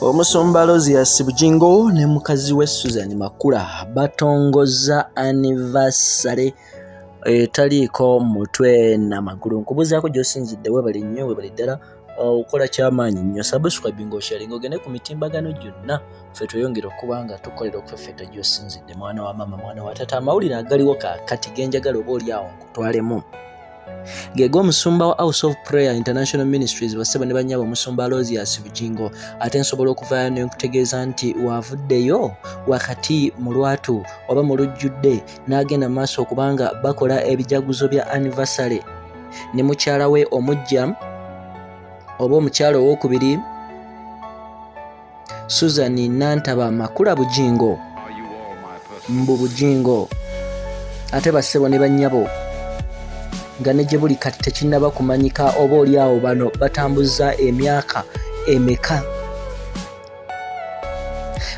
Omusumba Aloysius Bugingo ne mukazi we Susan Makula batongozza anniversary etaliiko mutwe na magulu. Nkubuuzaako gy'osinzidde, weebale nnyo, weebale ddala okola kyamaanyi nnyo. Subscribing, osharinga, ogende ku mitimbagano gyonna, ffe tweyongere okuba nga tukolera okufeffetta gy'osinzidde. Mwana wa maama, mwana wa taata, amawulire agaliwo kaakati ge njagala oba oli awo nkutwalemu ge g'omusumba wa House of Prayer International Ministries, bassebo ne bannyabo, omusumba Aloysius Bugingo. Ate nsobola okuvaayo ne nkutegeeza nti waavuddeyo wakati mu lwatu oba mu lujjudde n'agenda mu maaso okubanga bakola ebijaguzo bya anniversary ne mukyala we omuggya oba omukyala owookubiri, Susan Nantaba Makula Bugingo, mbu Bugingo. Ate bassebo ne bannyabo, nga ne gye buli kati tekinnaba kumanyika oba oli awo bano batambuza emyaka emeka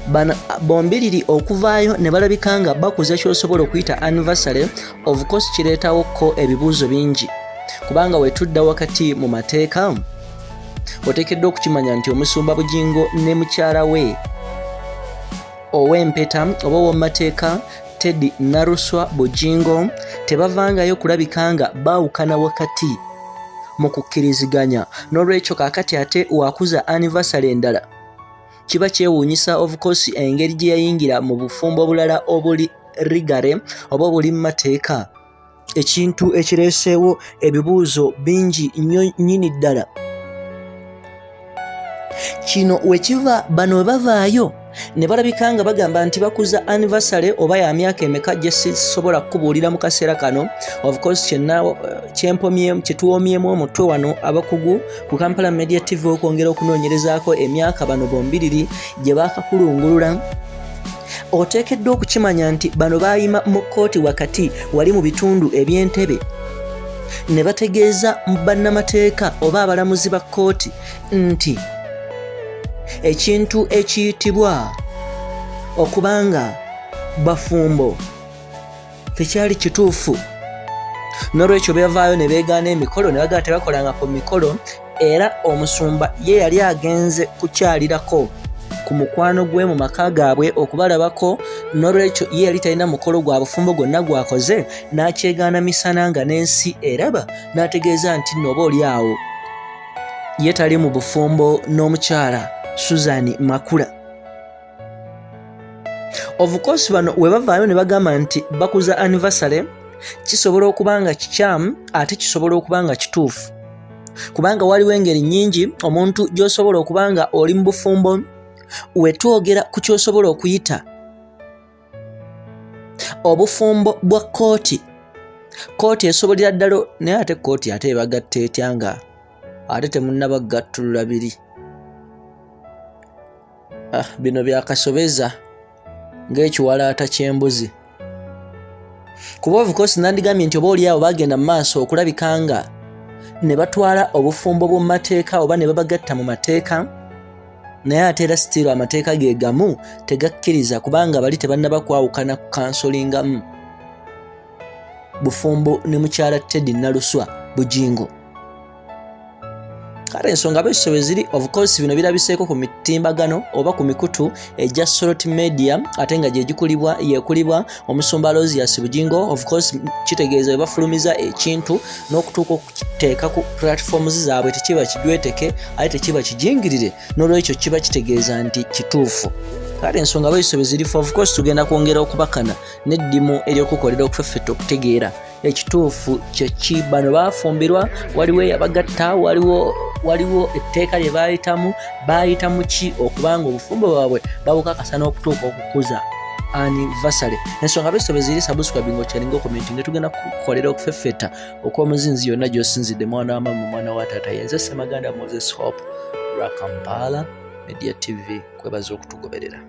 bano bombiriri okuvaayo ne balabika nga bakuza ky'osobola okuyita anniversary. Of course kireetawo ko ebibuuzo bingi, kubanga wetudda wakati mu mateeka, oteekeddwa okukimanya nti omusumba Bugingo ne mukyala we ow'empeta oba ow'omumateeka Teddy Naruswa Bugingo tebavangayo kulabika nga baawukana wakati mu kukkiriziganya. N'olwekyo kaakati ate wakuza anniversary endala, kiba kyewuunyisa. Of course engeri gye yayingira mu bufumbo obulala obuli legal oba obuli mu mateeka, ekintu ekireeseewo ebibuuzo bingi nnyo nnyini ddala. Kino wekiva bano we bavaayo ne balabika nga bagamba nti bakuza anniversary oba ya myaka emeka gye sisobola kukubuulira mu kaseera kano. Of course kyempomyemu, kyetuwomyemu omutwe wano abakugu ku Kampala Media TV okwongera okunoonyerezaako emyaka bano bombiriri gye baakakulungulula. Oteekeddwa okukimanya nti bano baayima mu kkooti wakati wali mu bitundu eby'Entebe ne bategeeza bannamateeka oba abalamuzi ba kkooti nti ekintu ekiyitibwa okubanga bafumbo tekyali kituufu. N'olwekyo bavaayo ne beegaana emikolo ne bagamba tebakolanga ku mikolo, era omusumba ye yali agenze kukyalirako ku mukwano gwe mu maka gaabwe okubalabako. N'olwekyo ye yali talina mukolo gwa bufumbo gwonna gwakoze, n'akyegaana misana nga n'ensi eraba, n'ategeeza nti nno oba oli awo ye tali mu bufumbo n'omukyala Susan Makula. Of course bano we bavaayo ne bagamba nti bakuza anniversary, kisobola okuba nga kikyamu ate kisobola okuba nga kituufu, kubanga waliwo engeri nnyingi omuntu gy'osobola okuba nga oli mu bufumbo. Wetwogera ku ky'osobola okuyita obufumbo bwa kkooti, kkooti esobolera ddala, naye ate kkooti ate ebagatta etya nga ate temunnaba kugattulula biri? Ah, bino byakasobeza ng'ekiwalaata ky'embuzi, kuba of course nandigambye nti oba oli awo bagenda mu maaso okulabika nga ne batwala obufumbo bw'omu mateeka oba ne babagatta mu mateeka, naye ate era still amateeka ge gamu tegakkiriza, kubanga bali tebannaba kwawukana ku kansolingamu bufumbo ne mukyala Teddy Naluswa Bugingo. Kale ensonga besobe ziri. Of course bino birabiseeko ku mitimbagano oba ku mikutu egya social media, ate nga gyegikulibwa yekulibwa omusumba Aloysius Bugingo. Of course kitegeeza bwe bafulumiza ekintu n'okutuuka okuteeka ku platforms zaabwe, tekiba kijweteke ate tekiba kijingirire, n'olwekyo kiba kitegeeza nti kituufu. Kale ensonga besobe ziri. Of course tugenda kwongera okubakana n'eddimu ery'okukolera okufeffetta okutegeera ekituufu kyeki. Bano bafumbirwa, waliwo eyabagatta, waliwo etteeka lye baayitamu, baayita ki okubanga obufumbo bwabwe babukakasa n'okutuuka okukuza anniversary? Ensonga besobe ziri. Subscribing, osharinga, ocommenting, tugenda kukolera okufeffetta okw'omuzinzi yonna gy'osinzidde, mwana wa mama, mwana wa taata. Yenze Semaganda Moses Hope lwa Kampala Media TV, kwebaza okutugoberera.